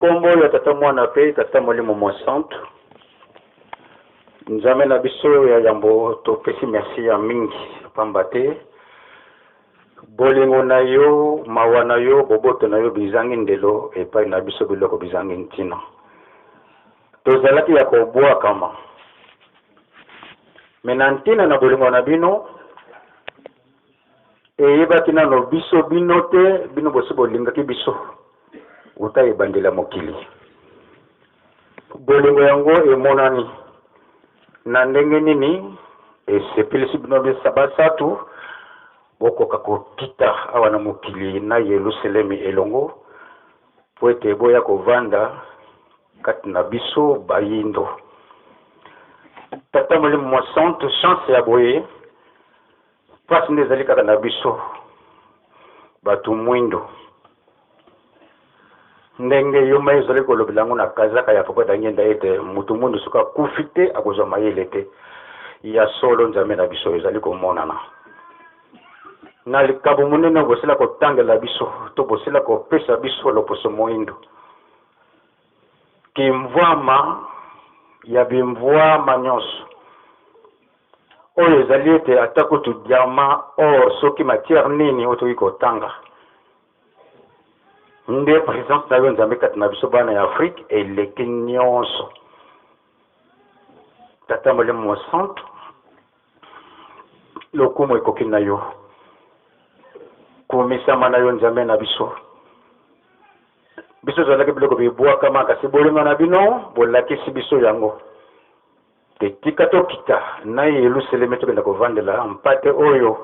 Nkombo ya Tata Mwana mpe Tata Molimo Mosantu. Nzambe na biso ya yambo, topesi merci ya mingi pamba te bolingo na yo, mawa na yo, boboto na yo bizangi ndelo epai na biso biloko bizangi ntina. Tozalaki ya kobwakama, me na ntina na bolingo na bino Eyebaki nano biso bino te, bino bosi bolingaki biso uta ebandeli ya mokili. Bolingo yango emonani na ndenge nini? Esepelisi bino basatu bokoka kokita awa na mokili na Yelusalemi elongo mpo ete boya kovanda kati na biso bayindo. Tata Molimo Mosantu, chance ya boye Pasi nde ezali kaka na biso bato mwindo. Ndenge yo mai ozali kolobela yango na kazaka ya Papa Dangenda ete moto mwindo soki akufi te akozwa mayele te. Ya solo Nzambe na biso ezali komonana na likabo monene bosila kotangela biso to bosila kopesa biso loposo moindo kimvwama ya bimvwama nyonso Oyo ezali ete ata kutu diamant, or, soki matière nini oyo tokoki kotanga, nde presence na yo Nzambe kati na biso bana ya Afrique eleki nyonso. Tata Molimo Mosantu, lokumu ekoki na yo, kumisama na yo Nzambe na biso. Biso tozalaki biloko bibwakama, kasi bolingo na bino bolakisi biso yango. Te tika tokita na Yelusaleme tokenda kovandela mpate oyo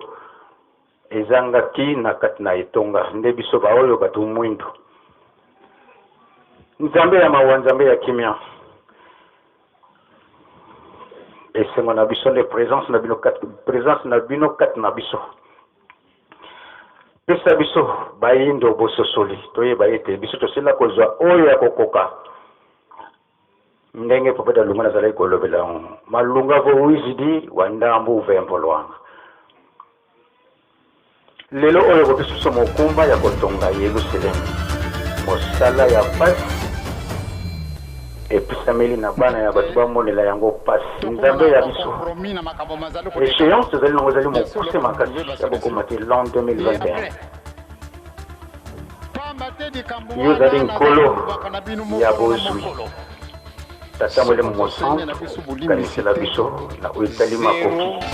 ezangaki na kati na etonga, nde biso baoyo bato mwindu. Nzambe ya mawa, Nzambe ya kimia, esengo na biso nde presence na bino kati, presence na bino kati na biso. Pesa biso bayindo bososoli, toyeba ete biso tosila kozwa oyo ya kokoka Ndenge Papa Dalunga nazalaki kolobela yango, Malunga vo wizidi wa ndambu vempo lwanga. Lelo oyo bopesi biso mokumba ya kotonga Yelusalemi, mosala ya pasi epesameli na bana ya bato bamonela yango pasi. Nzambe ya biso, echéance tozali nango ezali mokuse makasi ya kokoma te l'an 2021. Yo ozali Nkolo ya bozwi. Tata Molimo Mosantu, kanisela biso na oyo etali makoki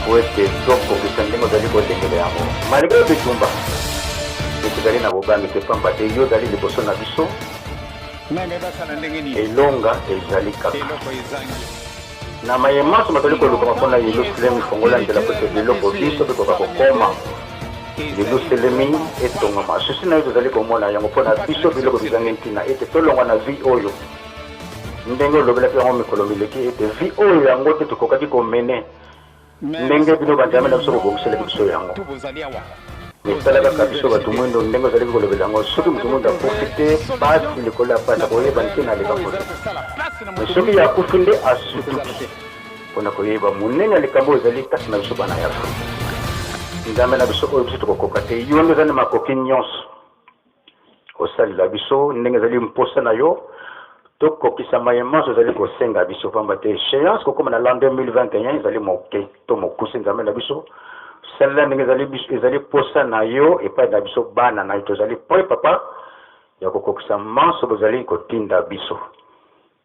mpo ete tokokisa ndenge ozali kolengela yango. Malgre bitumba, tozali na bobangi te, pamba te yo ozali liboso na biso. Elonga ezali kaka. Na maye manso mazali kolukama mpo na Yelusalemi, fongola nzela mpo ete biloko binso bikoka kokoma. Yelusalemi etongama. Susi na yo tozali komona yango mpo na biso biloko bizangi ntina, ete tolongwa na vie oyo, ndenge olobelaki yango mikolo mileki, ete vie oyo yango te tokokaki komene ndenge bino banzambe na biso bobongiselaki biso yango. Mais tala kaka biso bato mwindo ndenge ozalaki kolobela yango, soki moto mwindo akufi te, pasi likolo ya pasi, akoyeba ntina ya likambo te. Mais soki ye akufi nde asutuki mpo na koyeba monene ya likambo oyo ezali kati na biso bana ya Afrika. Nzambe na biso oyo biso tokokoka te, yo nde oza na makoki nyonso. Osalela biso ndenge ezali mposa na yo, tokokisa maye manso ozali kosenga biso, pamba te echéance kokoma na l'an 2021 ezali moke to mokuse. Nzambe na biso, salela ndenge ezali biso, ezali mposa na yo epai na biso bana na yo. Tozali prêt papa ya kokokisa manso bozali kotinda biso.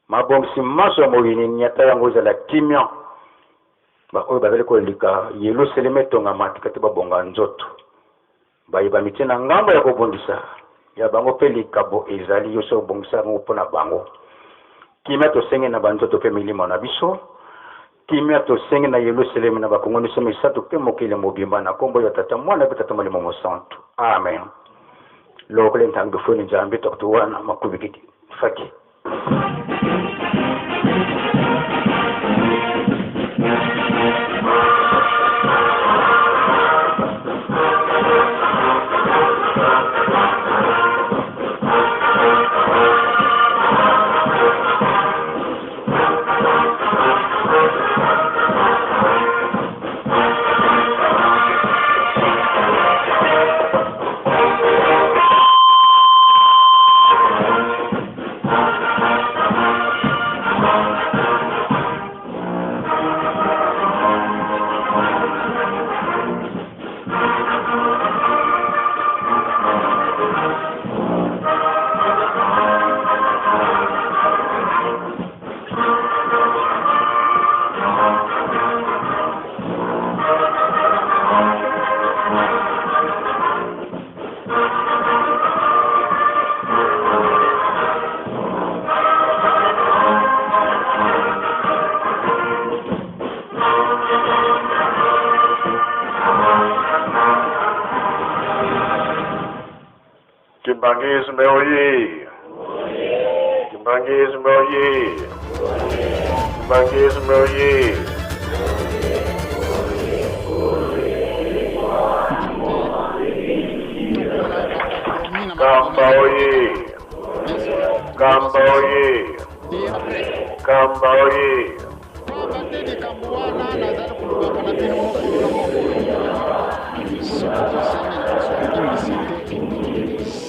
Mabongisi manso ya moyini nyata yango ezala kimia. Baoyo bazali kolika Yelusaleme etongama, tika te babonga nzoto. Baye bamitie na ngambo ya kobundisa ya bango mpe likabo ezali yo se obongisa yango mpo na bango. Kimia tosengi na banzoto mpe milimo na biso. Kimia tosengi na Yelusalemi na bakongo nyonso misatu mpe mokili mobimba na nkombo ya Tata, Mwana mpe Tata Molimo Mosantu. Amen. Lokole ntango bifuni Nzambe tokutu wana makubikiti faki. Kimbanguisme oye! Kimbanguisme oye! Kimbanguisme oye! Kamba oye! Kamba oye! Kamba oye! Pamba te likambo wana nazali kolobaka na bino mokolo na mokolo, soki tosengi na biso bolimbisi te,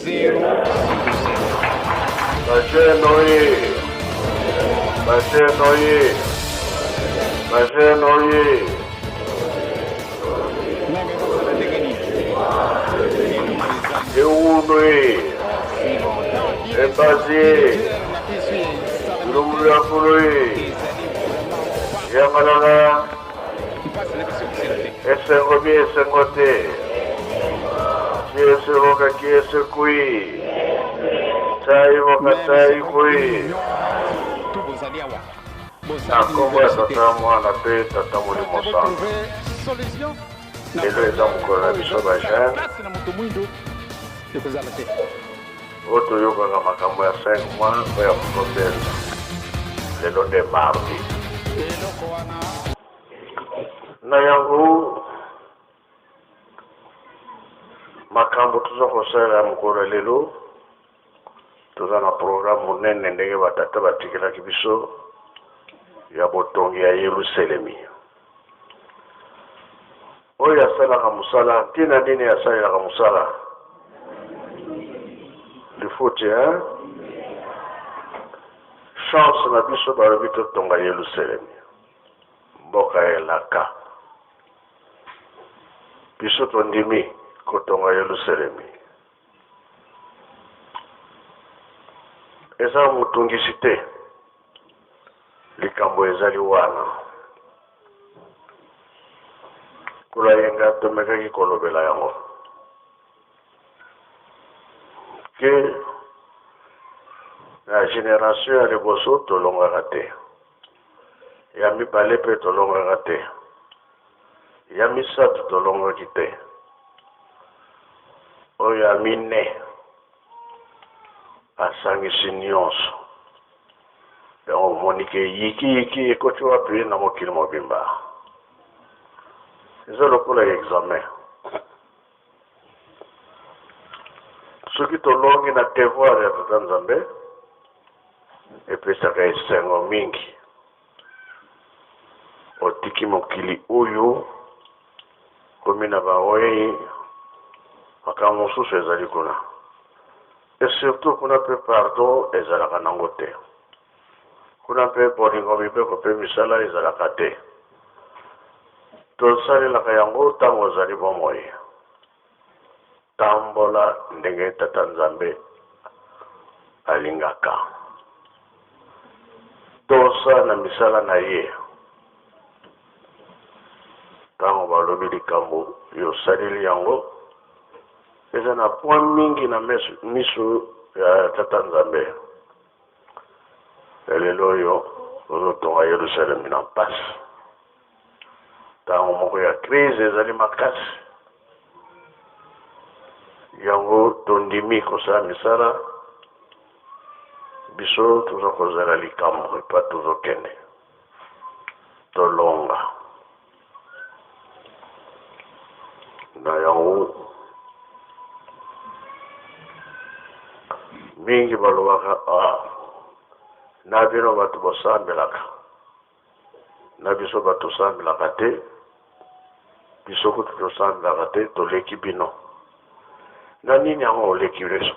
zero sur zero. Ba jeunes oye! Ba jeunes oye! Ba jeunes oye! Nanga ekozala ndenge nini? Eloko ezali Ewundo ye! aussi longtemps direction Ebasi ye! spirituelle na biso esalami Bilumbu te, ya fulu ye! ezali vraiment pasi. Yangalala! Mpasi na biso ekosila te. Esengo bi esengo te! Kiese boka kiese kui! Tai boka Meme tai sikoyo kui! bino nyonso tu bozali awa, Na bozali nkombo ya universite. Tata, Mwana mpe Tata Molimo Faut Santu. trouver solution na Lelo eza problème mokolo na oyo biso ezali ba kosala jeunes mpasi na moto mwindu ekozala te. oyo toyokaka makambo ya 5 mois mpo ya kotondela. Lelo nde mardi. Eloko wana Na yango makambo toza kosalela mokolo ya lelo, toza na programme monene ndenge batata batikelaki biso ya botongi ya Yelusalemi. Oyo asalaka mosala, ntina nini asalelaka mosala? Lifuti, hein? Chance na biso balobi totonga Yelusalemi, mboka ya elaka. Biso tondimi kotonga Yelusalemi. Eza motungisi te, likambo ezali wana. Kula yenga tomekaki kolobela yango ke na generation ya liboso tolongaka te, ya mibale mpe tolongaka te, ya misato tolongaki te, oyo ya mine asangisi nyonso. Yango omoni ke yikiyiki ekoti wapi na mokili mobimba. Eza lokola examen. Soki tolongi na devoir ya Tata Nzambe, epesaka esengo mingi. Otiki mokili oyo, komi na bawei, makambo mosusu ezali kuna. Et surtout kuna mpe pardon ezalaka nango te. Kuna mpe bolingo mibeko mpe misala ezalaka te. Tosalelaka yango ntango ozali bomoi. Tambola ndenge Tata Nzambe alingaka. Tosa na misala na ye. Ntango balobi likambo, yo osaleli yango, eza na point mingi na miso ya Tata Nzambe. Lelo oyo ozotonga Yerusalemi na mpasi. Ntango moko ya crise ezali makasi. Yango tondimi kosala misala, biso toza kozela likambo epa tozokende. Tolonga. Na yango mingi balobaka ah, na bino bato bosambelaka, na biso bato tosambelaka te, biso kutu tosambelaka te, toleki bino na nini? Yango oleki biso?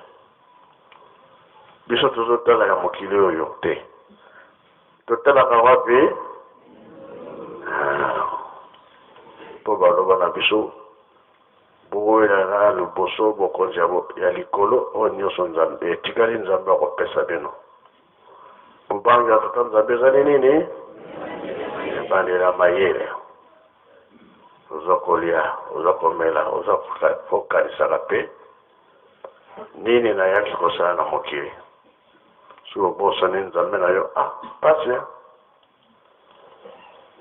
Biso tozotala ya mokili oyo te, totalaka wapi? Mpo baloba na biso bowela na liboso bokonzi ya likolo, oyo nyonso Nzambe etikali Nzambe akopesa bino. Bobangi ya Tata Nzambe ezali nini? Ebandela mayele. Oza kolia, oza komela, oza kokanisaka mpe nini nayaki kosala na mokili. Soki obosani Nzambe na yo, ah, pasi.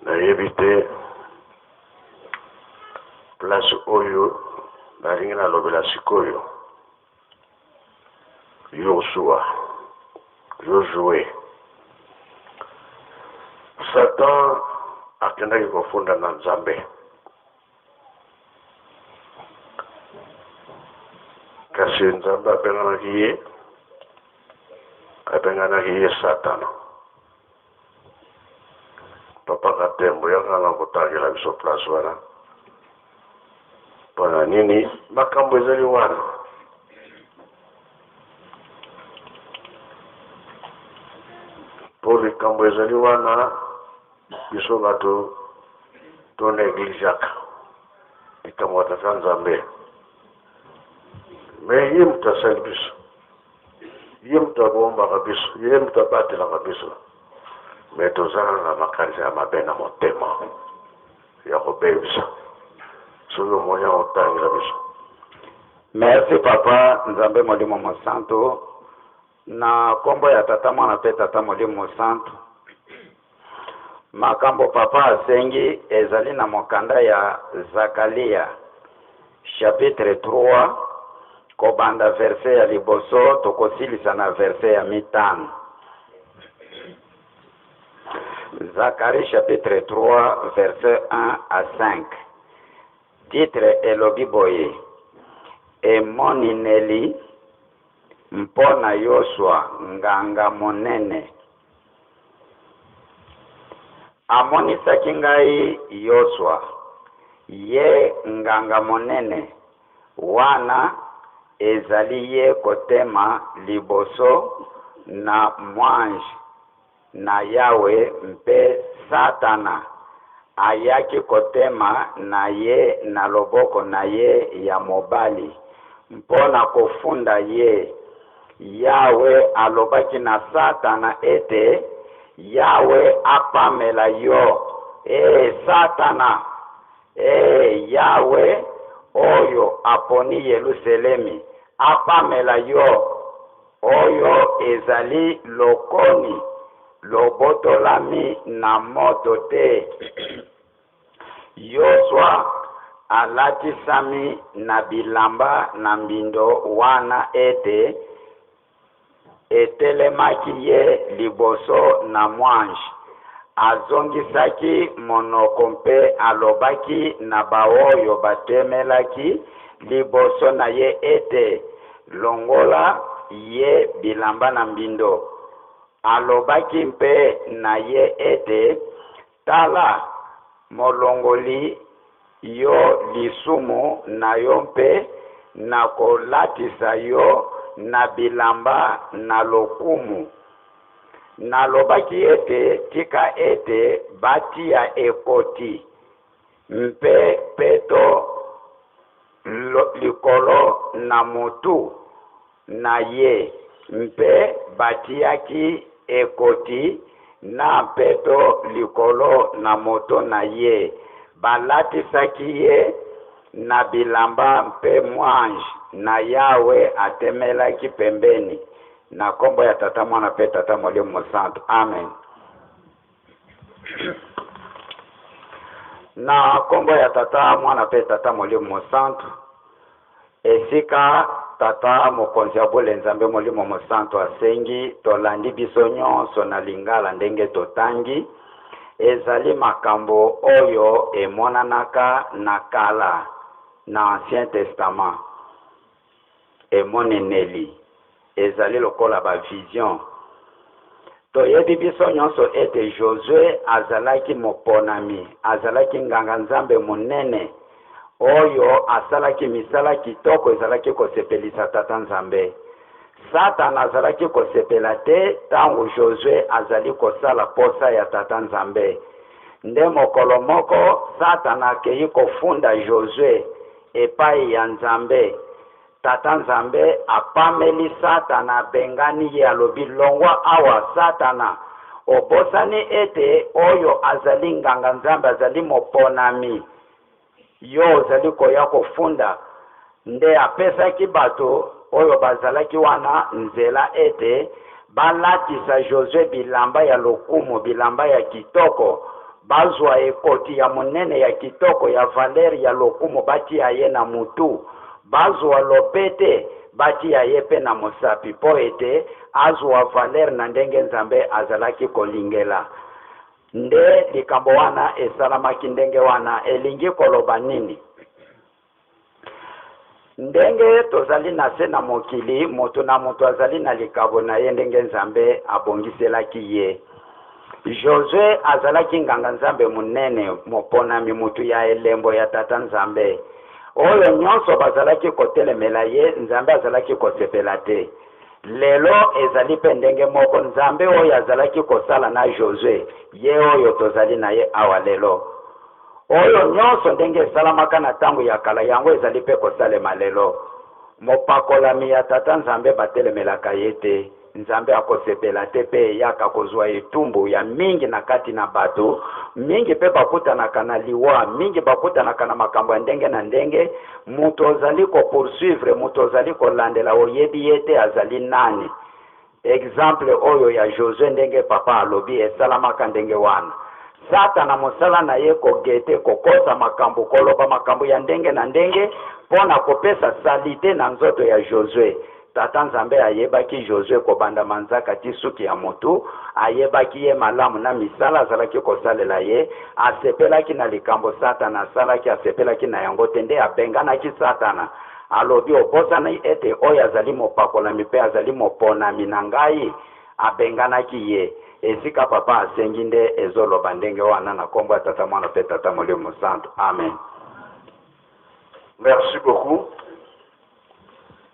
Nayebi te place oyo nalingi nalobela sikoyo. Yosua, Josue. Satan akendaki kofunda na Nzambe. Kasi Nzambe abenganaki ye, abenganaki ye Satana. Papa Katembo, yaka na kotangela biso place wana. Mpo na nini makambo ezali wana? Mpo likambo ezali wana, biso bato to negligeaka likambo ya Tata Nzambe. Me ye moto asali biso, ye moto abombaka biso, ye moto abatelaka biso, me tozalaka na makanisi ya mabe na motema ya kobebisa. Soki omoni yango, otangela biso. Merci papa Nzambe Molimo Mosantu na kombo ya Tata Mwana pe Tata Molimo Mosantu. Makambo papa asengi ezali na mokanda ya Zakalia chapitre 3 kobanda verse ya liboso tokosilisa na verse ya mitano. Zacharie chapitre 3 verset 1 à 5. Titre elobi boye, Emonineli mpo na Yosua nganga monene. Amonisaki ngai Yosua, ye nganga monene, wana ezali ye kotema liboso na mwanje na Yawe mpe Satana ayaki kotema na ye na loboko na ye ya mobali mpo na kofunda ye. Yawe alobaki na Satana ete, Yawe apamela yo, ee Satana! Ee Yawe oyo aponi Yeluselemi, apamela yo! Oyo ezali lokoni lobotolami na moto te. Yosua alatisami na bilamba na mbindo wana ete etelemaki ye liboso na mwanje. Azongisaki monoko mpe alobaki na baoyo batemelaki liboso na ye ete, Longola ye bilamba na mbindo. Alobaki mpe na ye ete, Tala, molongoli yo lisumu na yo mpe nakolatisa yo na bilamba na lokumu. Nalobaki ete, Tika ete batia ekoti mpe peto likolo na motu na ye, mpe batiaki ekoti na mpeto likolo na moto na ye, balatisaki ye na bilamba, mpe mwanje na Yawe atemelaki pembeni. Na kombo ya Tata, Mwana mpe Tata Molimo Mosantu. Amen. Na kombo ya Tata, Mwana mpe Tata Molimo Mosantu. Esika Tata Mokonzi ya bule Nzambe Molimo Mosantu asengi tolandi biso nyonso na Lingala ndenge totangi, ezali makambo oyo emonanaka na kala na Ancien Testament. Emoneneli ezali lokola ba vision. Toyebi biso nyonso ete Josue azalaki moponami, azalaki nganga-nzambe monene oyo asalaki misala kitoko ezalaki kosepelisa Tata Nzambe. Satana azalaki kosepela te ntango Josue azali kosala posa ya Tata Nzambe. Nde mokolo moko Satana akei kofunda Josue epai ya Nzambe. Tata Nzambe apameli Satana, abengani ye, alobi, Longwa awa, Satana! Obosani ete oyo azali nganga-nzambe, azali moponami, yo ozali koya kofunda? Nde apesaki bato oyo bazalaki wana nzela ete balatisa Josue bilamba ya lokumu, bilamba ya kitoko, bazwa ekoti ya monene ya kitoko ya valere ya lokumu batia ye na mutu, bazwa lopete. Batia ye pe na mosapi mpo ete azua valeur na ndenge Nzambe azalaki kolingela. Nde likambo wana esalamaki ndenge wana. Elingi koloba nini? Ndenge tozali na se na mokili, moto na moto azali na likabo na ye ndenge Nzambe abongiselaki ye. Josue azalaki nganga-nzambe monene, moponami, moto ya elembo ya Tata Nzambe. Oyo nyonso bazalaki kotelemela ye, Nzambe azalaki kosepela te. Lelo ezali mpe ndenge moko, Nzambe oyo azalaki kosala na Josue, ye oyo tozali na ye awa lelo. Oyo nyonso ndenge esalamaka na tango ya kala, yango ezali mpe kosalema lelo. Mopakolami ya Tata Nzambe batelemelaka ye te. Nzambe akosepela te mpe eyaka kozua etumbu ya mingi na kati na bato. Mingi mpe bakutanaka na liwa, mingi bakutanaka na makambo ya ndenge na ndenge. Moto ozali ko poursuivre, moto ozali kolandela oyebi ye te azali nani. Exemple oyo ya Josue ndenge papa alobi esalamaka ndenge wana. Satana mosala na ye ko guetter, kokosa makambo, koloba makambo ya ndenge na ndenge mpo na kopesa salite na nzoto ya Josue. Tata Nzambe ayebaki Josue kobanda manzaka ti suki ya mutu, ayebaki ye malamu na misala azalaki kosalela ye, asepelaki na likambo Satana asalaki, asepelaki na yango te nde abenganaki Satana. Alobi, Obosani ete oyo azali mopakolami mpe azali moponami na ngai? Abenganaki ye. Esika papa asengi nde ezo loba ndenge wana na kombo ya Tata Mwana mpe Tata Molimo Mosantu. Amen. Merci beaucoup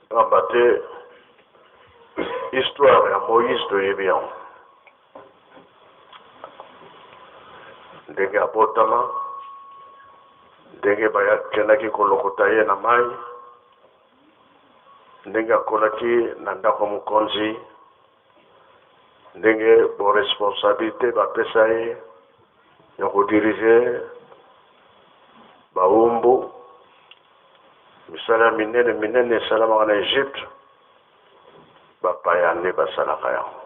pamba te histoire ya Moïse toyebi yango ndenge abotama ndenge bakendaki kolokota ye na mai ndenge akolaki na ndako ya mokonzi ndenge boresponsabilite bapesa ye ya kodirige bawumbu misala ya minene minene esalamaka na Egypte bapaya nde basalaka yango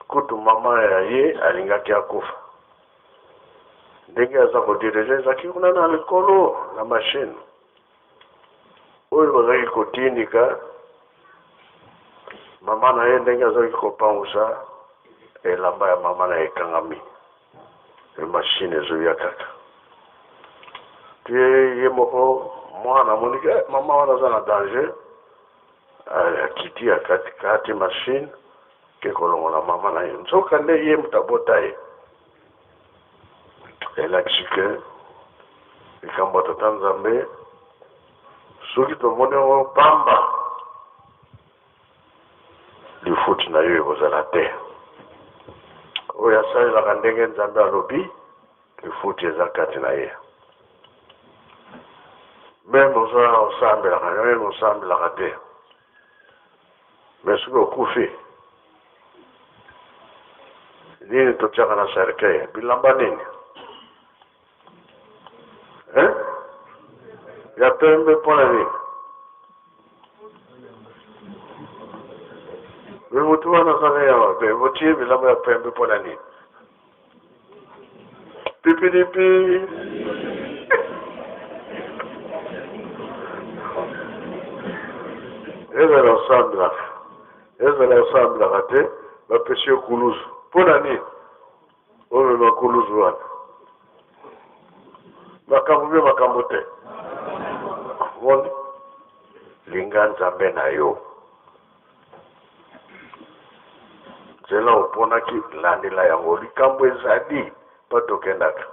kutu mama ya ye alingaki akufa ndenge aza kodirige ezalaki kuna na likolo na machine oyo bazalaki kotindika mama na ye ndenge azalaki kopangusa elamba ya mama na ye ekangami e machine ezoya kaka te ye moko mwana amoniki eh, mama wana aza na danger akiti akati kati machine ke kolongola mama na ye nzoka nde ye moto abota ye elakisi ke likambo ya tata nzambe soki tomoni yango pamba lifuti na yo ekozala te oyo asalelaka ndenge nzambe alobi lifuti eza kati na ye meme oza osambelaka meme osambelaka te me soki okufi nini totiaka na cercueil bilamba nini hein? ya pembe mpo na nini me motu wana azaka ya mabe botie bilamba ya pembe mpo na nini pipilipi ezala osambelaka ezala osambelaka te bapesi yo kuluzu mpo na nini omema kuluzu wana makambo mpe makambo te moni linga nzambe na yo nzela oponaki landela yango likambo ezali mpo tokendaka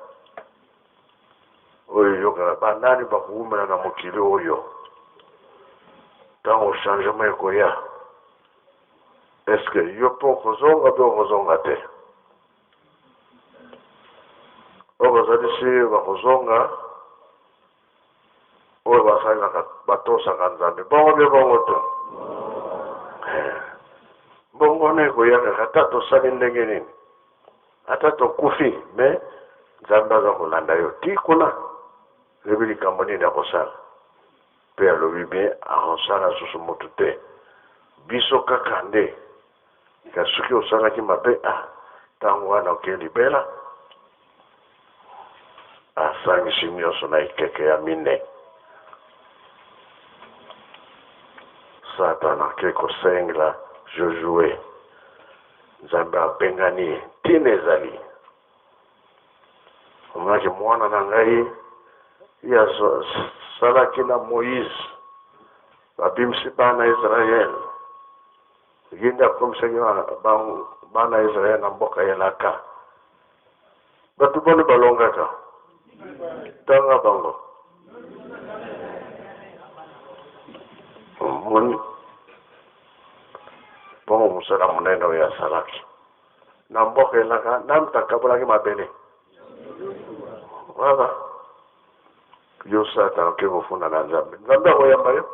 oyo eyokaka banani bakowumela na mokili oyo ntango changement ekoya eske yo mpe okozonga mpe okozonga te oyo bazalisi bakozonga oyo basalelaka batosaka Nzambe bongo nde bongo te eh, bongo wana ekoya kaka ata tosali ndenge nini ata tokufi me Nzambe aza kolanda yo ti kuna oyebi likambo nini akosala mpe alobi bien akosala susu motu te biso kaka nde kasi soki osalaki mabe ah ntango wana okei libela Asangisi nyonso na ekeke ya mine. Satana ake kosengela Josue, Nzambe abengani ye. Ntina ezali, omonaki mwana na ngai ye asalaki na Moïse, babimisi bana Israël, ye nde akomisaki bana Israël na mboka elaka. Bato boni balongaka? Tanga bango. Omoni bongo mosala monene oyo asalaki na mboka elaka, na moto akabolaki mabele. Voilà. Yo Satana oke kofunda na Nzambe. Nzambe akoyamba yo?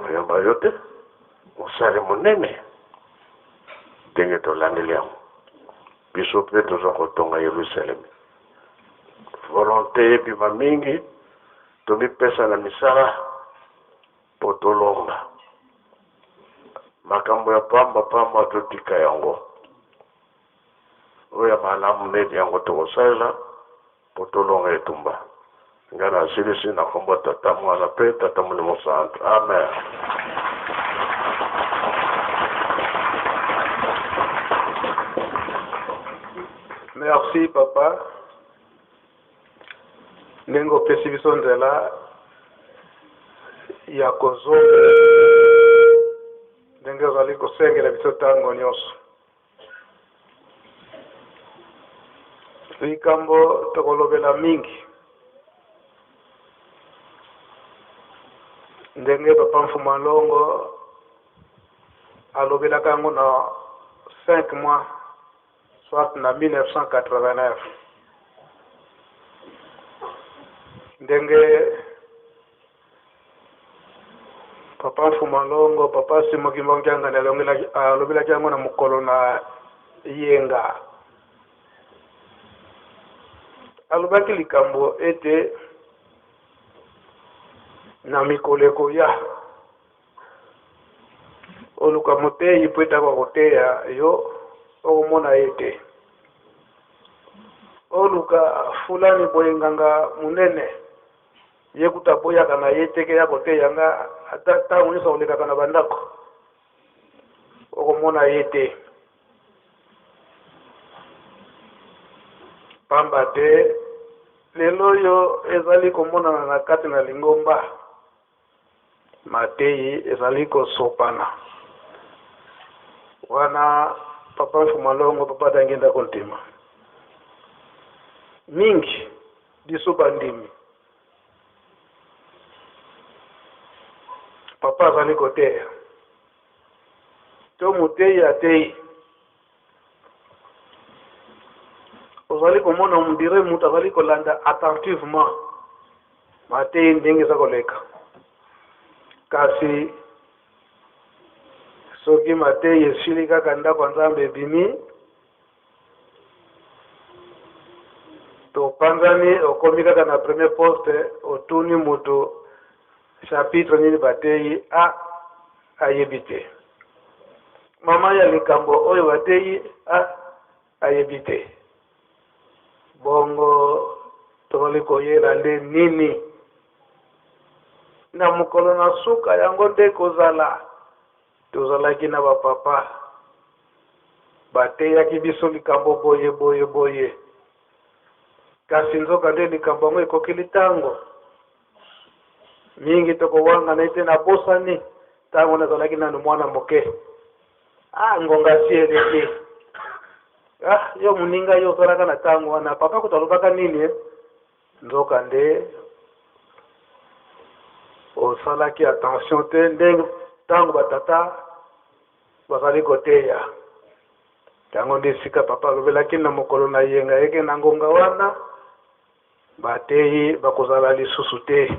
Akoyamba yo te. Mosali monene ndenge tolandeli yango. Biso mpe toza kotonga Yelusalemi. Volonte ebima mingi, tomipesa na misala mpo tolonga. Makambo ya pamba pamba totika yango. Oyo ya malamu nde yango tokosalela mpo tolonga etumba. Ngai nasilisi na kombo Tata, Mwana mpe Tata Molimo Santu. Amen. Merci papa ndenge opesi biso nzela ya kozongela ndenge ozali kosengela biso ntango nyonso. Likambo tokolobela mingi ndenge papa Mfuma Longo alobelaka yango na 5 mois soit na 1989 ndenge Papa Mfuma Longo, Papa Simo Kimbangu Kiangani alobelaki yango na mokolo na yenga. Alobaki likambo ete na mikolo ekoya oluka moteyi mpo ete akoka koteya yo, okomona ye te. Oluka fulani boye nganga monene Ye kutu aboyaka na ye te ke ya koteya nga ata tango nionso akolekaka na ba ndako okomona ye te pamba te lelo oyo ezali komonana na kati na lingomba mateyi ezali kosopana wana papa Mfuma Longo papa Dangenda Kontima mingi Biso bandimi. Papa azali koteya. To moteyi ateyi. Ozali komona on dirait moto azali kolanda attentivement mateyi ndenge eza koleka. Kasi soki mateyi esili kaka ndako ya Nzambe ebimi, Topanzani okomi kaka na premier poste otuni mutu chapitre nini bateyi ah ayebi te mama ya likambo oyo bateyi ah ayebi te bongo tozali koyela nde nini na mokolo na suka yango nde kozala Tozalaki na ba papa bateyaki biso likambo boye boye boye, kasi nzokande likambo yango ekokeli ntango mingi. Tokowangana ete nabosani ntango nazalaki nanu mwana moke. Ah, ngonga si eleki. Ah, yo moninga, yo ozalaka na ntango wana, papa kutu alobaka nini eh? Nzokande, osalaki attention te ndenge ntango batata bazali koteya. Yango nde esika papa alobelaki na mokolo na yenga eke na ngonga wana bateyi bakozala lisusu te.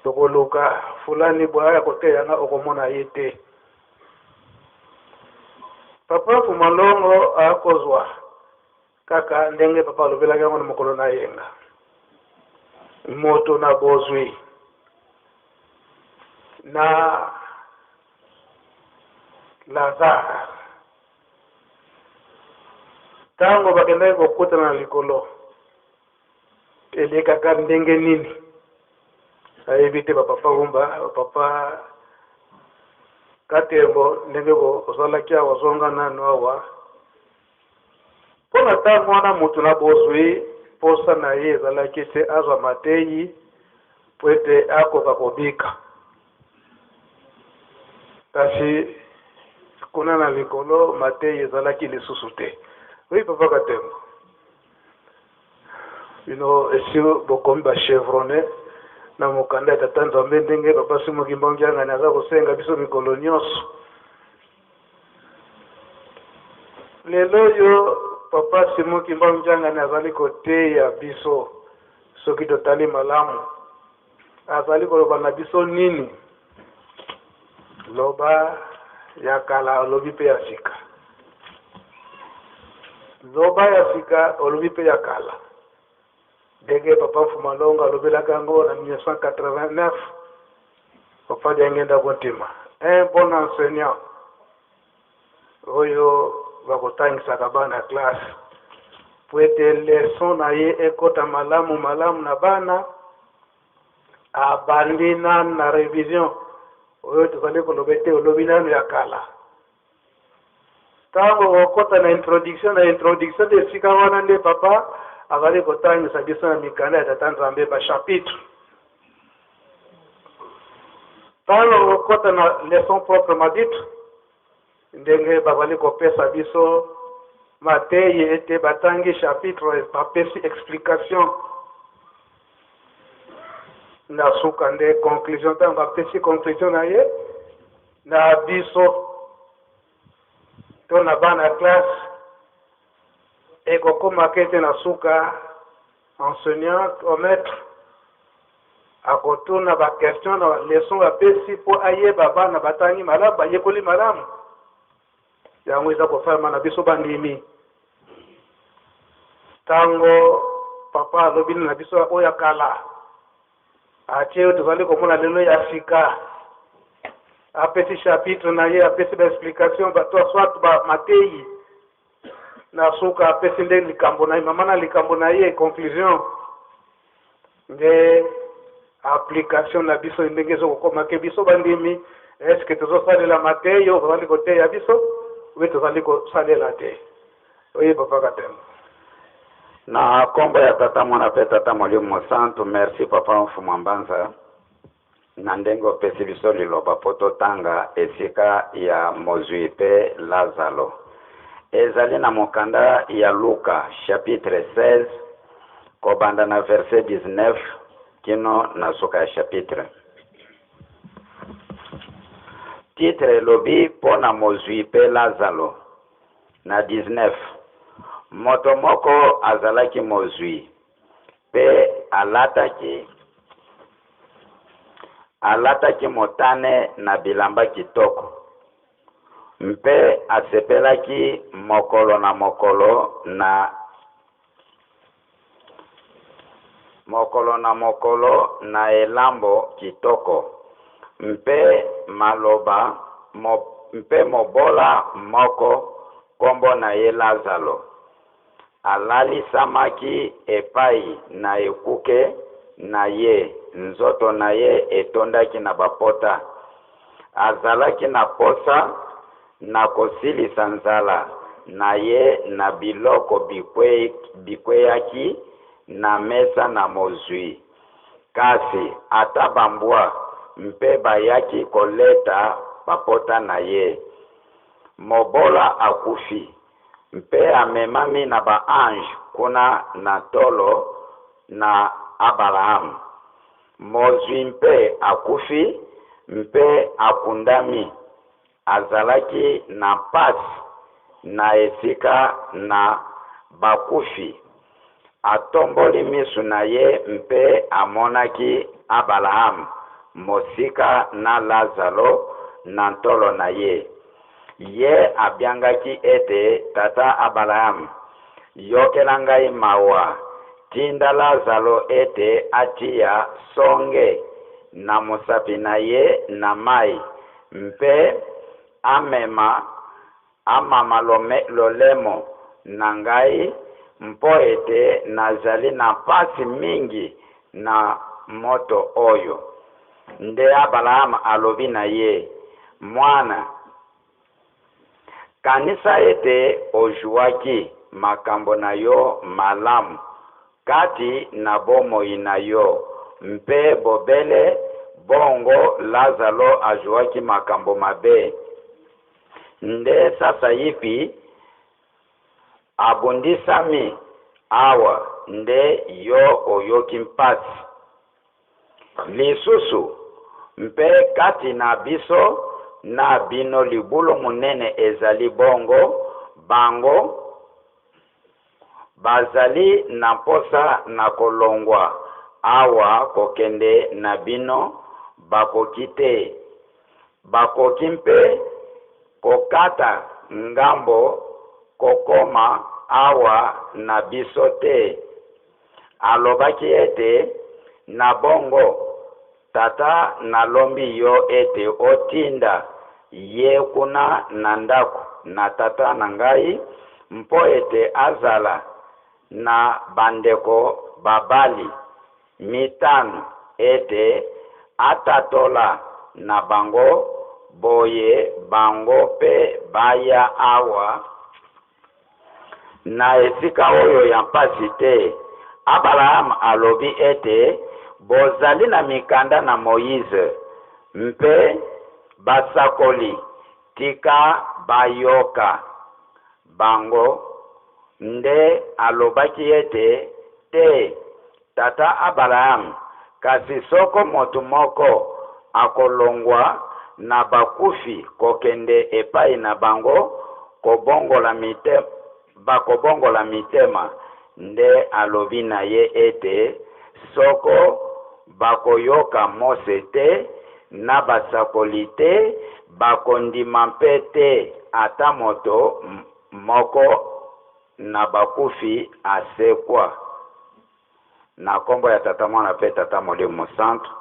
Tokoluka fulani boye aya koteya nga, okomona ye te. Papa Fumalongo akozwa Kaka ndenge papa alobelaki yango na mokolo na yenga, moto na bozwi na Lazare, ntango bakendaki kokutana na likolo, elekaka ndenge nini? Nayebi te bapapa Wumba, bapapa. Katembo, ndenge ozalaki awa, zonga nanu awa. Mpo na ntango wana moto na bozwi mposa na ye ezalaki ete azwa mateyi mpo ete akoka kobika. Kasi kuna na likolo mateyi ezalaki lisusu te. Oui, papa Katembo. Bino esi bokomi ba chevronne na mokanda ya Tata Nzambe ndenge Papa Simon Kimbangu Kiangani aza kosenga biso mikolo nyonso. Lelo oyo Papa Simon Kimbangu Kiangani azali koteya biso, soki totali malamu, azali koloba na biso nini? Loba ya kala olobi mpe ya sika. Loba ya sika olobi mpe ya kala. Ndenge Papa Mfuma Longo alobelaka yango na 1989, Papa Diangienda Kuntima, un bon enseignant oyo bakotangisaka bana classe po ete leçon na ye ekota malamu malamu na bana. Abandi nanu na revision oyo tozali koloba ete olobi nanu ya kala. Tango okota na introduction, na introduction nde esika wana nde papa azali kotangisa biso na mikanda ya Tata Nzambe ba chapitre. Tango okota na leçon proprement dite, ndenge bazali kopesa biso mateyi ete batangi chapitre, bapesi explication na suka nde conclusion. Ntango apesi conclusion na ye na biso to na bana classe, ekokomaka ete na suka enseignant o maître akotuna ba question na leçon bapesi mpo ayeba bana batangi malamu, bayekoli malamu. Yango eza kosalama na biso bandimi. Ntango papa alobi na biso oyo ya kala, atie oyo tozali komona lelo ya sika, apesi chapitre na ye, apesi ba explication, bato soit ba mateyi, na suka apesi nde likambo na ye, mama na likambo na ye, conclusion nde application na biso ndenge ezokokoma ke biso bandimi, est-ce que tozosalela mateyi oyo bazali koteya biso, oyo tozali kosalela te? Oye papa Katembo. Na kombo ya Tata Mwana pe Tata Molimo Mosantu, merci papa Mfumu Mbanza na ndenge opesi biso liloba po totanga esika ya mozwi pe Lazalo. Ezali na mokanda ya Luka chapitre 16 kobanda na verset 19 kino na suka ya chapitre. Titre elobi mpo na mozwi pe Lazalo. Na 19, moto moko azalaki mozwi pe alataki motane na bilamba kitoko, mpe asepelaki mokolo na mokolo na mokolo na mokolo na elambo kitoko, mpe maloba mpe mobola moko kombo na ye Lazalo alalisamaki epai na ekuke na ye, nzoto na ye etondaki na bapota, azalaki na posa na kosilisa nzala na ye na biloko bikweyaki na mesa na mozwi. Kasi ata bambwa mpe bayaki koleta bapota na ye. Mobola akufi mpe amemami na ba ange kuna na tolo na Abraham. Mozwi mpe akufi mpe akundami, azalaki na mpasi na esika na bakufi. Atomboli misu na ye mpe amonaki Abraham mosika na Lazalo na ntolo na ye. Ye abiangaki ete, Tata Abraham, yokela ngai mawa, tinda Lazalo ete atia songe na mosapi na ye na mai mpe amama lolemo na ngai, mpo ete nazali na mpasi mingi na moto oyo. Nde Abraham alobi na ye, Mwana, kanisa ete ojuaki makambo na yo malamu kati na bomoi na yo, mpe bobele bongo Lazalo ajuaki makambo mabe. Nde sasaipi abundisami awa, nde yo oyoki mpasi. Lisusu, mpe kati na biso na bino libulu monene ezali bongo, bango bazali na mposa na kolongwa awa kokende na bino bakoki te. Bakoki mpe kokata ngambo kokoma awa na biso te. Alobaki ete, Na bongo, Tata, nalombi yo ete otinda ye kuna na ndako na tata na ngai, mpo ete azala na bandeko babali mitano, ete atatola na bango, boye bango mpe baya awa na esika oyo ya mpasi te. Abraham alobi ete, Bozali na mikanda na Moize mpe basakoli, tika bayoka bango. Nde alobaki ete, Te, Tata Abraham, kasi soko moto moko akolongwa na bakufi kokende epai na bango, kobongola mitema, bakobongola mitema. Nde alobi na ye ete, Soko bakoyoka Mose te na basakoli te, bakondima mpe te ata moto moko na bakufi asekwa. Na kombo ya Tata, Mwana mpe Tata Molimo Mosantu.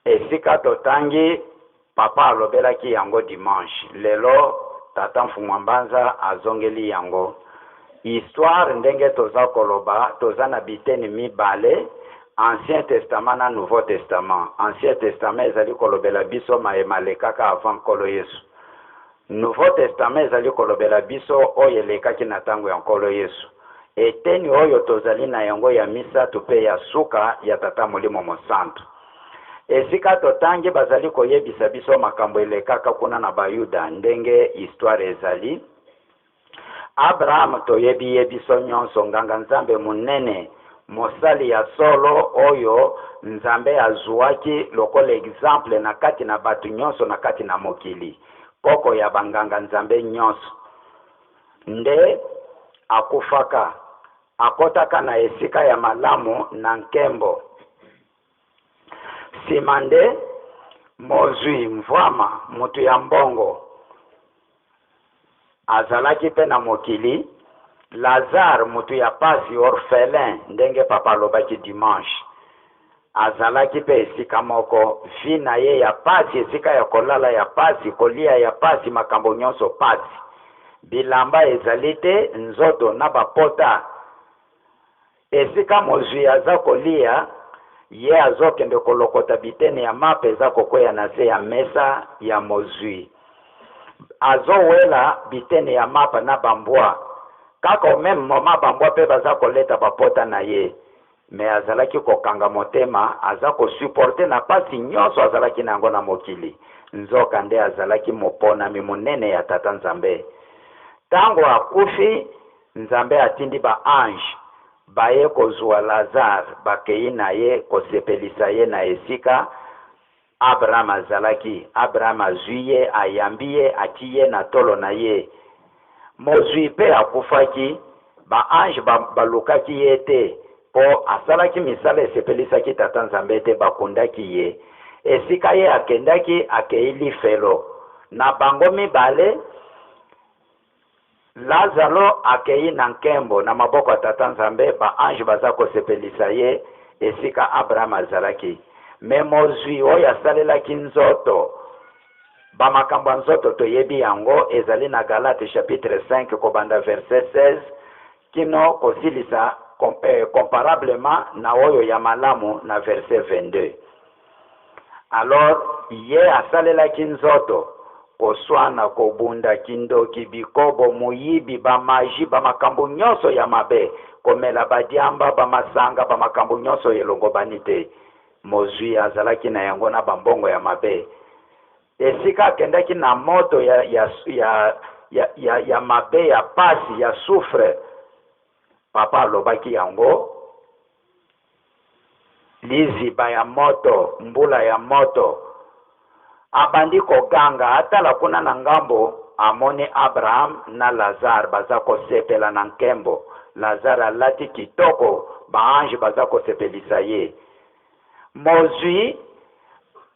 Esika totangi, papa alobelaki yango dimanche. Lelo Tata Mfumu Mbanza azongeli yango. Histoire ndenge toza koloba, toza na biteni mibale, Ancien Testament na Nouveau Testament. Ancien Testament ezali kolobela biso maye malekaka avant Nkolo Yesu. Nouveau Testament ezali kolobela biso oyo elekaki na tango ya Nkolo Yesu. Eteni oyo tozali na yango ya misato pe ya suka ya Tata Molimo Mosantu. Esika totangi bazali koyebisa biso makambo elekaka kuna na Bayuda ndenge histoire ezali. Abraham toyebi ye biso nyonso, nganga Nzambe monene, mosali ya solo oyo Nzambe azuaki lokola exemple na kati na bato nyonso na kati na mokili, koko ya banganga Nzambe nyonso. Nde akufaka, akotaka na esika ya malamu na nkembo. Sima nde mozwi mvwama, moto ya mbongo, azalaki mpe na mokili. Lazare, moto ya pasi, orphelin, ndenge papa alobaki dimanche, azalaki mpe esika moko. Vie na ye ya pasi, esika ya kolala ya pasi, kolia ya pasi, makambo nyonso pasi, bilamba ezali te, nzoto na bapota. Esika mozwi aza kolia, ye azokende kolokota biteni ya mapa eza kokweya na se ya mesa ya mozwi. Azowela biteni ya mapa na bambwa. Kaka au meme moment bambwa pe baza koleta bapota na ye. Mais azalaki kokanga motema, aza ko supporter na pasi nyonso azalaki na yango na mokili. Nzoka nde azalaki moponami monene ya Tata Nzambe. Tango akufi, Nzambe atindi ba anges baye kozua Lazare, bakeyi na ye kosepelisa ye na esika Abraham azalaki. Abraham azui ye, ayambi ye, atii ye na tolo na ye. Mozui pe akufaki, ba anges ba balukaki ye te, po asalaki misala esepelisaki Tata Nzambe te, bakundaki ye. Esika ye akendaki, akeyi lifelo. Na bango mibale, Lazalo akeyi na nkembo na maboko ya Tata Nzambe, ba anges baza kosepelisa ye esika Abraham azalaki. Mais mozwi oyo asalelaki nzoto, ba makambo ya nzoto toyebi yango, ezali na Galates chapitre 5 kobanda verset 16 kino kosilisa comparablement na oyo ya malamu na verset 22. Alors. Ye asalelaki nzoto, koswana, kobunda, kindoki, bikobo, moyibi, ba magie, ba makambo nyonso ya mabe, komela ba diamba, ba masanga, ba makambo nyonso elongobani te. Mozwi azalaki na yango na ba mbongo ya mabe. Esika akendaki na moto ya, ya, ya, ya, ya, ya mabe, ya pasi, ya soufre. Papa alobaki yango, liziba ya moto, mbula ya moto. Abandi koganga, atala kuna na ngambo, amoni Abraham na Lazare baza kosepela na nkembo. Lazare alati kitoko, ba ange baza kosepelisa ye. Mozwi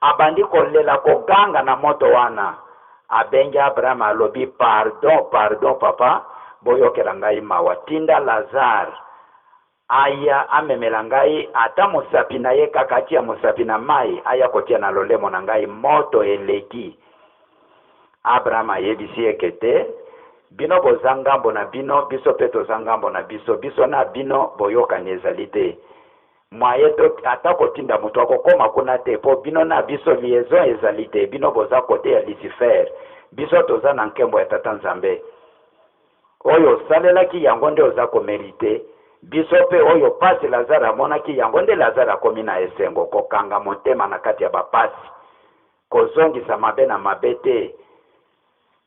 abandi kolela, koganga na moto wana. Abengi Abraham, alobi, pardon, pardon papa, boyokela ngai mawa, tinda Lazare aya amemela ngai ata mosapi na ye kaka, atia mosapi na mai, aya kotia na lolemo na ngai, moto eleki. Abraham ayebisi ye ke te, bino boza ngambo na bino, biso pe toza ngambo na biso, biso na bino boyokani ezali te. Mwaye to ata kotinda moto akokoma kuna te, po bino na biso liaison ezali te, bino boza kote ya Lucifer, biso toza na nkembo ya Tata Nzambe. Oyo osalelaki yango nde oza ko merite, biso pe oyo pasi Lazare amonaki yango nde Lazare akomi na esengo, kokanga motema na kati ya ba pasi, kozongisa mabe na mabe te.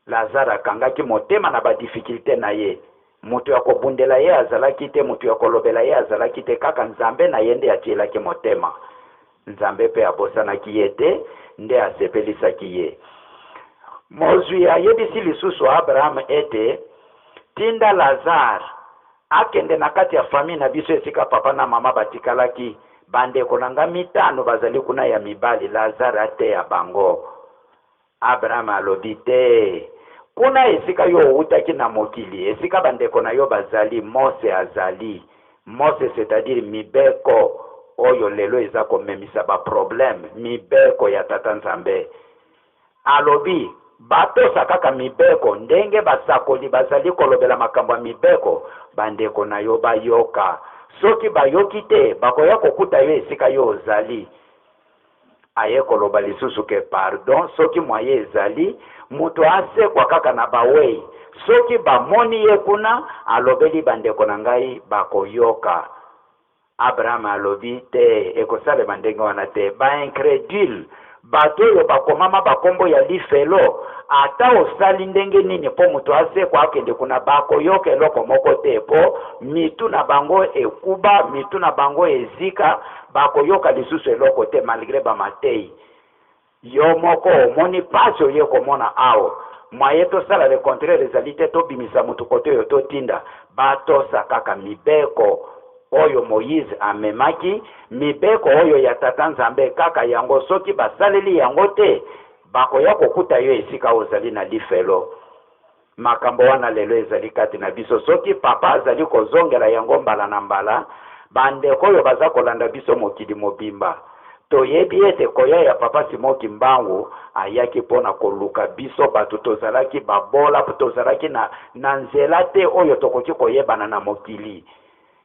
Lazare akangaki motema na ba difficulte na ye, moto ya kobundela ye azalaki te, moto ya kolobela ye azalaki te, kaka Nzambe na ye nde atielaki motema. Nzambe pe abosanaki ye te, nde asepelisaki ye. Mozwi ayebisi lisusu Abraham ete, Tinda Lazare akende na kati ya famille na biso esika papa na mama batikalaki, bandeko na nga mitano bazali kuna ya mibali, Lazare ateya bango. Abraham alobi, Te, kuna esika yo owutaki na mokili, esika bandeko na yo bazali, Mose azali. Mose, c'est-à-dire mibeko oyo lelo eza komemisa ba problème, mibeko ya Tata Nzambe. Alobi, batosa kaka mibeko, ndenge basakoli bazali kolobela makambo ya mibeko, bandeko na yo bayoka. Soki bayoki te, bakoya kokuta yo esika yo ozali. Aye koloba lisusu ke pardon, soki moyen ezali, moto asekwa kaka na bawei. Soki bamoni ye kuna, alobeli bandeko na ngai bakoyoka. Abraham alobi, te, ekosalema ndenge wana te. Ba incredule, bato oyo bakomama bakombo ya lifelo, ata osali ndenge nini po moto asekwa akende kuna, bakoyoka eloko moko te, po mitu na bango ekuba, mitu na bango ezika, bakoyoka lisusu eloko te malgre ba mateyi. Yo moko omoni pasi oye komona awa. Moyen tosala le contraire ezali te, tobimisa mutu kote oyo totinda, batosa kaka mibeko oyo Moïse amemaki, mibeko oyo ya Tata Nzambe kaka yango, soki basaleli yango te, bakoya kokuta yo esika ozali na lifelo. Makambo wana lelo ezali kati na biso. Soki papa azali kozongela yango mbala na mbala, bandeko oyo baza kolanda biso mokili mobimba, toyebi ete koya ya papa Simon Kimbangu ayaki mpo na koluka biso bato tozalaki babola, tozalaki na, na nzela te oyo tokoki koyebana na mokili.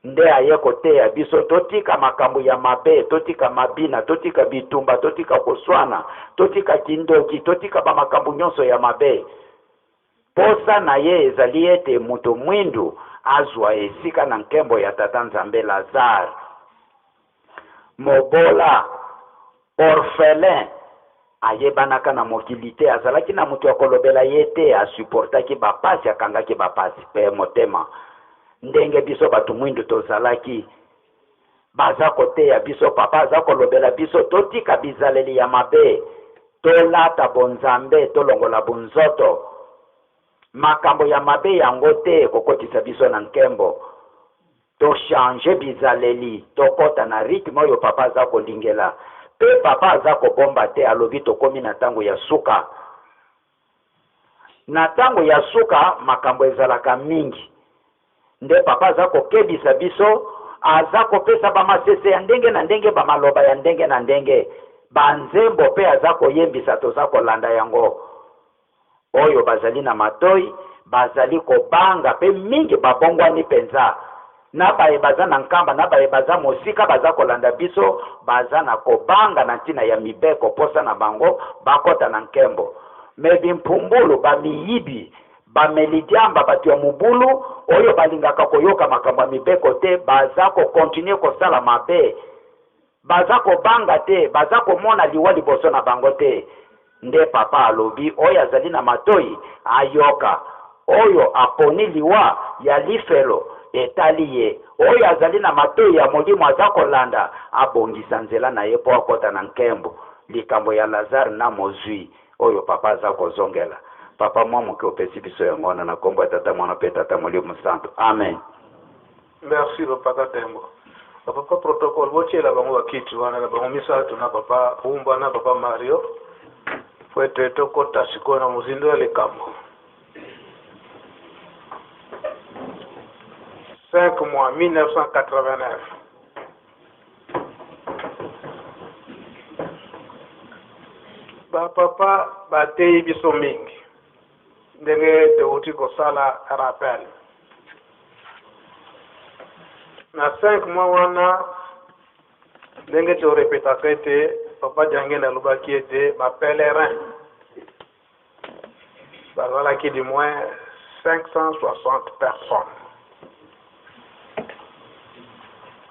Nde aye koteya biso totika makambo ya mabe, totika mabina, totika bitumba, totika koswana, totika kindoki, totika ba makambo nyonso ya mabe. Posa na ye ezali ete moto mwindu azwa esika na nkembo ya Tata Nzambe. Lazare, mobola, orphelin, ayebanaka na mokili te, azalaki na moto ya kolobela ye te, asupportaki ba pasi, akangaki ba pasi pe motema. Ndenge biso bato mwindu tozalaki, baza koteya biso, papa aza kolobela biso, totika bizaleli ya mabe, tolata bonzambe, tolongola bonzoto. Makambo ya mabe yango te ekokotisa biso na nkembo. To changer bizaleli, tokota na rythme oyo papa aza kolingela. Pe papa aza kobomba te, alobi tokomi na tango ya suka. Na tango ya suka makambo ezalaka mingi. Nde papa aza kokebisa biso, aza kopesa ba masese ya ndenge na ndenge, ba maloba ya ndenge na ndenge, ba nzembo pe aza koyembisa, toza kolanda yango. Oyo bazali na matoi bazali kobanga, pe mingi babongwani penza. Na baye baza na Nkamba, na baye baza mosika baza kolanda biso, baza na kobanga na ntina ya mibeko, posa na bango bakota na nkembo. Mais bimpumbulu, ba miyibi, ba meli diamba, bato ya mobulu oyo balingaka koyoka makambo ya mibeko te, baza ko continuer kosala mabe. Baza kobanga te, baza komona liwa liboso na bango te. Nde Papa alobi, oyo azali na matoyi, ayoka. Oyo aponi liwa ya lifelo, etali ye. Oyo azali na matoyi ya molimo aza kolanda, abongisa nzela na ye mpo akota na nkembo. Likambo ya Lazare na mozwi oyo Papa aza kozongela. Papa, mwa moke opesi biso yango wana na kombo ya Tata, Mwana mpe Tata Molimo Santu. Amen. Merci papa Katembo. Ba papa protocole botiela bango ba kiti wana na bango misatu na papa Umba na papa Mario po ete tokota sikoyo na mozindo ya likambo. 5 mois 1989 ba papa bateyi biso mingi ndenge touti kosala rappel na 5 mois wana ndenge torepetaka ete papa Diangenda alobaki ete ba pèlerin bazalaki du moins 560 personnes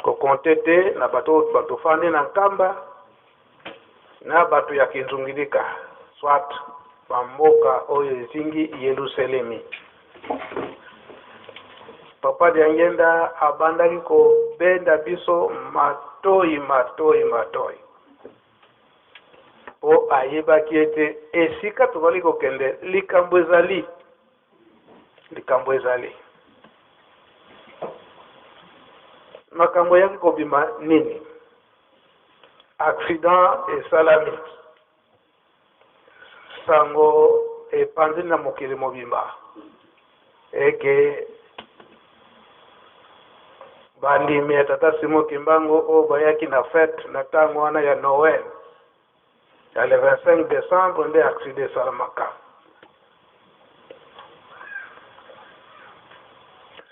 kokonte te na bato oyo batofandi na Nkamba na bato ya Kinzungilika soit bamboka oyo ezingi Yelusalemi. Papa Diangenda abandaki kobenda biso matoi matoi matoi mpo ayebaki ete esika tozali kokende likambo ezali likambo ezali makambo eyaki kobima nini accident esalami sango epanzi na mokili mobimba eke bandimi ya tata Simon Kimbangu oyo bayaki na fete na ntango wana ya Noël ya le 25 décembre nde accident esalamaka.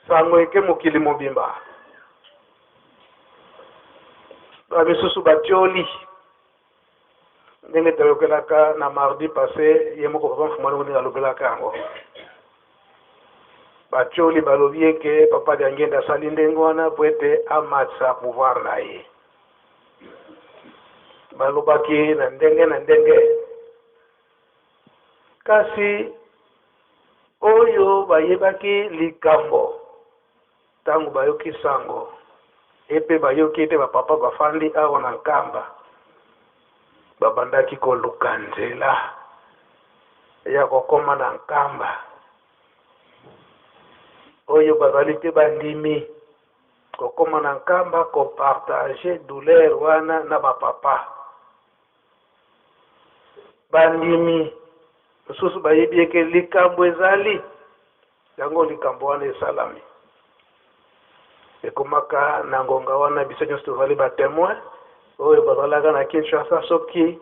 Sango eke mokili mobimba, ba misusu batioli ndenge toyokelaka na mardi passé ye moko papa Mfumani ndenge alobelaka yango. Batioli balobi eke papa Diangenda asali ndenge wana po ete amatisa pouvoir na ye. Balobaki na ndenge na ndenge, kasi oyo bayebaki likambo ntango bayoki sango epe bayoki ete bapapa bafandi awa na Nkamba, babandaki koluka nzela ya kokoma na Nkamba. Oyo bazali te bandimi kokoma na Nkamba kopartage douleur wana na bapapa. Bandimi mosusu bayebi eke likambo ezali yango, likambo wana esalami ekomaka na ngonga wana biso nyonso tozali batemoin oyo bazalaka na Kinshasa. Soki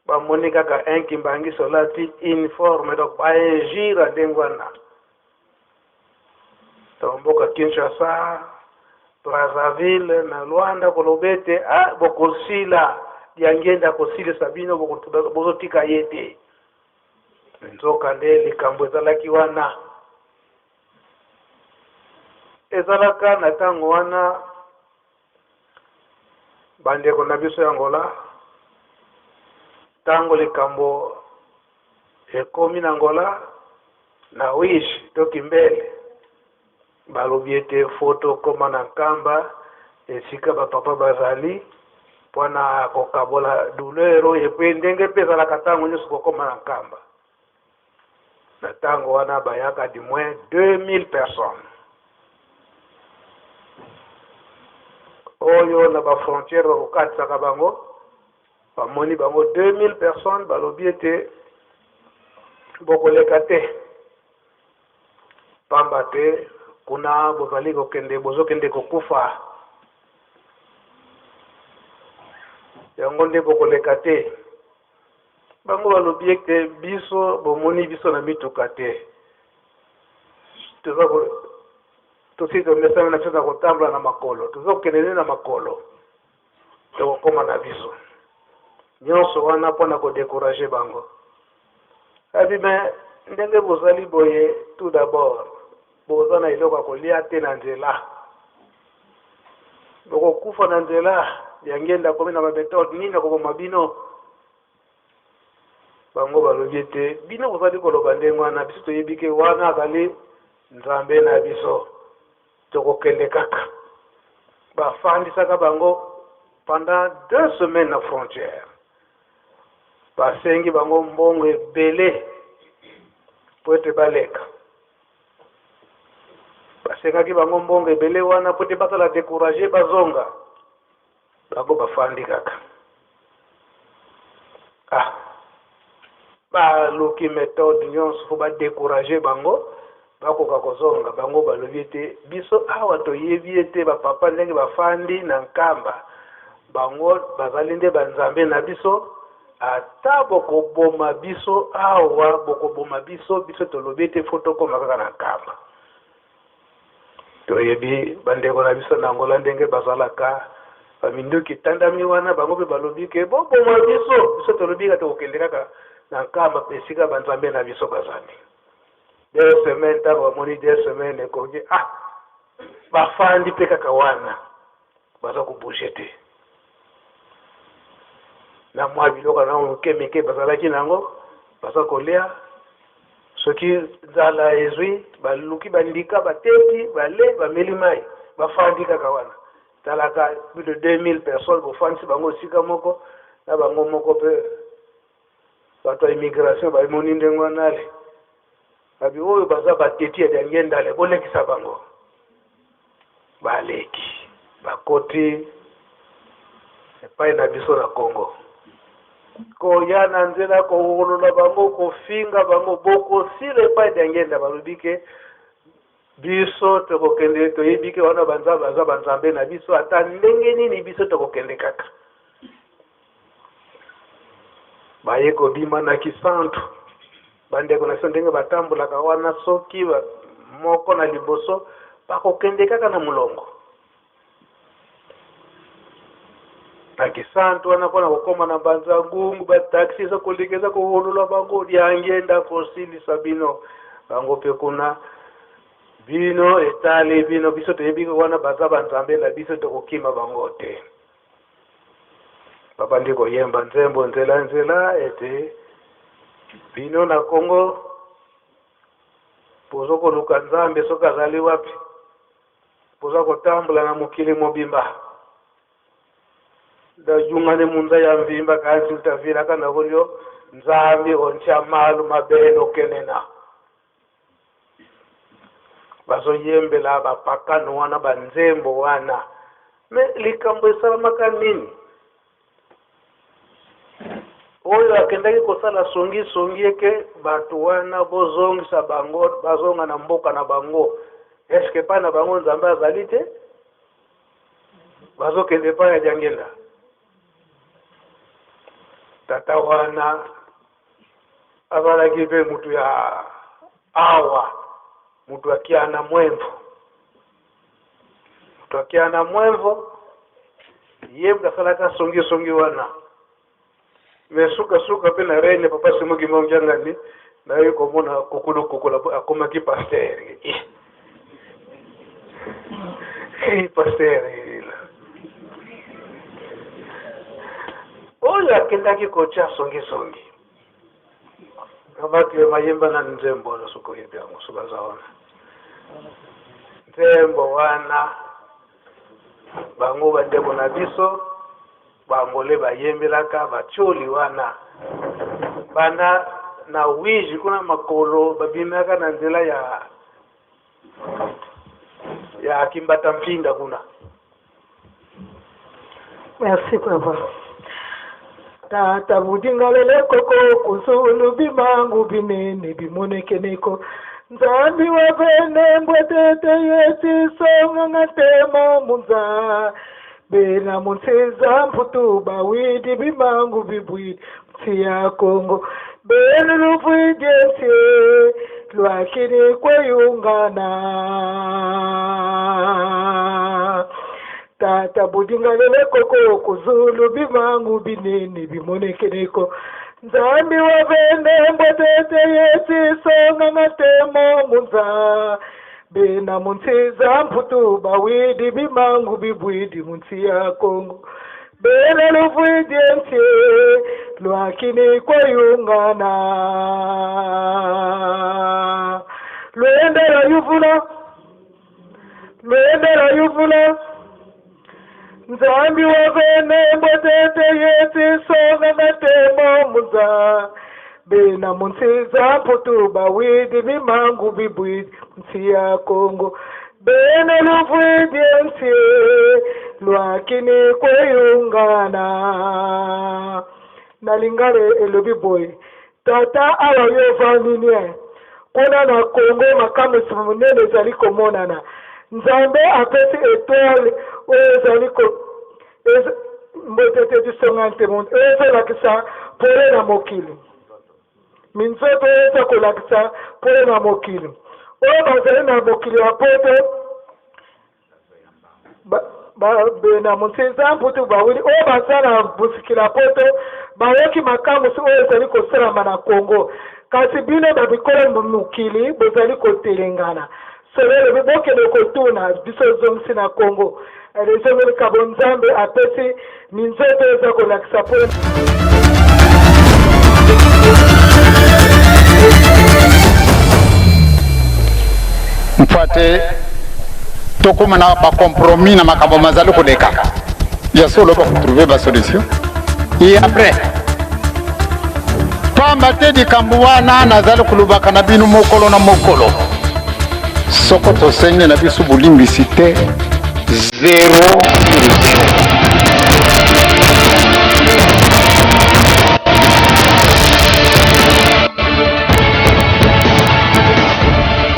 bamoni kaka un kimbanguiste olati uniforme, donc bainjure ndenge wana to mboka Kinshasa, Brazzaville na Luanda, koloba ete ah, bokosila Diangenda kosilisa bino, bozotika ye te. Nzoka nde likambo ezalaki wana ezalaka na ntango wana bandeko na biso ya Angola, ntango likambo ekomi na Angola na Uige to Kimbele, balobi ete fo tokóma na Nkamba esika bapapa bazali mpona kokabola douleur oyo epe ndenge mpe ezalaka ntango nyonso kokóma na Nkamba. Na ntango wana bayaka du moins 2000 personnes oyo na bafrontière bakokatisaka bango, bamoni bango 2000 personnes, balobi ete bokoleka te, pamba te kuna bozali kokende, bozokende kokufa, yango nde bokoleka te. Bango balobi ete biso bomoni biso na mituka te, Tosi tomesana na biso na kotambola na makolo, tozokende nde na makolo, tokokoma na biso. Nyonso wana mpo na kodecourage bango. Abi me ndenge bozali boye, tout d'abord boza na eloko ya kolia te na nzela, bokokufa na nzela. Diangienda akomi na bametode nini akoboma bino. Bango balobi ete bino bozali koloba ndenge wana, biso toyebi ke wana azali Nzambe na biso, tokokende kaka. Bafandisaka bango pendant 2 semaines na frontière, basengi bango mbongo ebele po ete baleka. Basengaki bango mbongo ebele wana po ete bazala découragé, bazonga. Bango bafandi kaka. Ah, baluki méthode nyonso fo badécourage bango bakoka kozonga. Bango balobi ete biso awa toyebi ete bapapa ndenge bafandi na Nkamba, bango bazali nde banzambe na biso. Ata bokoboma biso awa, bokoboma biso, biso tolobi ete fo tokóma kaka na Nkamba. Toyebi bandeko na biso na Angola ndenge bazalaka, baminduki etandami wana. Bango mpe balobi ke boboma biso, biso tolobi kaka tokokende kaka na Nkamba mpe esika banzambe na biso bazali. 2 semaines, ntango bamoni 2 semaines ekoki, ah, bafandi mpe kaka wana, baza kobouge te. Na mwa biloko nango mike mike bazalaki nango, baza kolia. Soki nzala ezwi, baluki bandika, bateki, bale, bameli mai, bafandi kaka wana. Talaka, plus de 2000 personnes, bofandisi bango esika moko na bango moko. Mpe bato ya immigration bamoni ndenge wana, ale babi oyo baza bateti ya Diangienda, bolekisa bango. Baleki, bakoti epai na biso na Congo. Koya na nzela, kowolola bango, kofinga bango, bokosila epai Diangienda. Balobi ke biso tokokende, toyebi ke wana banzambe baza banzambe na biso, ata ndenge nini biso tokokende kaka. Baye kobima na Kisantu. Bandeko na biso ndenge batambolaka wana, soki moko na liboso, bakokende kaka na molongo na Kisantu wana mpona kokóma na Mbanza Ngungu. Bataxi eza koleka, eza kowolola bango, Diangienda kosilisa bino. Bango mpe kuna, bino etali bino, biso toyebi wana baza banzambe na biso, tokokima bango te. Babandi koyemba nzembo nzela nzela ete bino na Kongo boza koluka Nzambe soki azali wapi, boza kotambola na mokili mobimba, ndajungane munza ya mvimba kansi utavilaka nakolio Nzambi ontya malu mabele okenena. Bazoyembela bapakano wana banzembo wana. Me likambo esalamaka nini? Oyo akendaki kosala songisongi eke bato wana bozongisa bango, bazonga na mboka na bango, eske epai na bango Nzambe azali te? Bazokende epai ya Diangienda. Tata wana azalaki mpe mutu ya awa, mutu akiana mwemvo, mutu akiana mwemvo. Ye mutu asalaka songisongi wana. Me sukasuka mpe na rene papa Simo Kimbangu Kiangani, naye komona kokolo kokola akomaki pasteur. Pasteur oyo akendaki kotya songisongi, abaki mayemba na nzembo wana. Soki oyebi yango, so baza wana nzembo wana, bango bandeko na biso bangole bayembelaka batioli wana banda na Wiji kuna, makolo babimaka na nzela ya Kimbata Mpinda kuna. Merci papa. Tata budingalele koko kuzulu bimangu binene bimonekeneko Nzambi wa bene mbwetete yetisonga ngatema munza bena munsiza mputu bawidi bimangu bibwidi nsi ya Kongo bene luvwidiesie. lwakini kweyungana. Tata budingalele koko kuzulu bimangu binene bimonekeneko. Nzambi wa bene mbotete yetsisonga ngatemo munza. Bena munsiza mputu bawidi bimangu bibwidi munsi ya Kongo. Bena luvwidi ntie lwakini kweyungana. Lwendera yuvula. Lwendera yuvula. Nzambi wa bene mbotete yetsisonga ngatemo munza. Bena munsiza mputu bawidi bimangu bibwidi munsi ya Kongo. Bena luvwidi ntie lwakini kweyungana. Na lingala elobi boye. Tata awa yo ovandi nie. Kuna na Kongo makamwisi monene ezali komonana. Nzambe apesi etoile oyo ezali ko ez, mbotete disonga nte monde oyo ezolakisa pole na mokili. Minzoto oyo eza kolakisa pole na mokili. Oyo bazali na mokili ya poto ba, ba, bena monsinza mputu bawili oyo baza na busikila poto bayoki makamwisi oyo ezali kosalama na Kongo. Kasi bino ba bikolo mokili bozali kotelengana. Solo elobi bokende kotuna biso ozongisi na Kongo. Ezongeli kabo Nzambe apesi minzoto eza kolakisa po mpo te tokóma na bacompromis na makambo mazali koleka ya solo bakotrouve basolution e après pamba te likambo wana nazali kolobaka na bino mokolo na mokolo soko tosengi na biso bolimbisi te zero sur zero.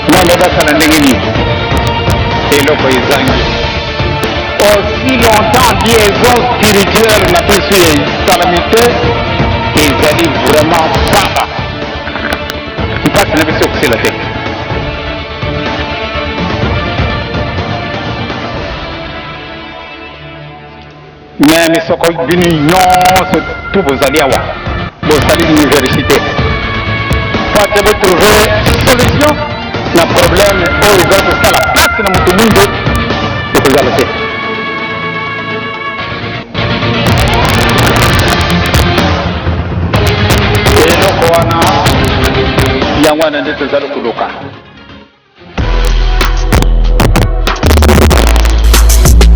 Nano basala ndenge nini? Eloko ezangi aussi longtemps liaison spirituelle na biso esalami te, ezali vraiment pamba. Mpasi na biso ekosila te. Meme soko bino nyonso tu bozali awa bosali université pate botrouve solution na problème oyo ezali kosala mpasi na moto mwindo ekozala te. Eloko wana yango wana nde tozali koluka.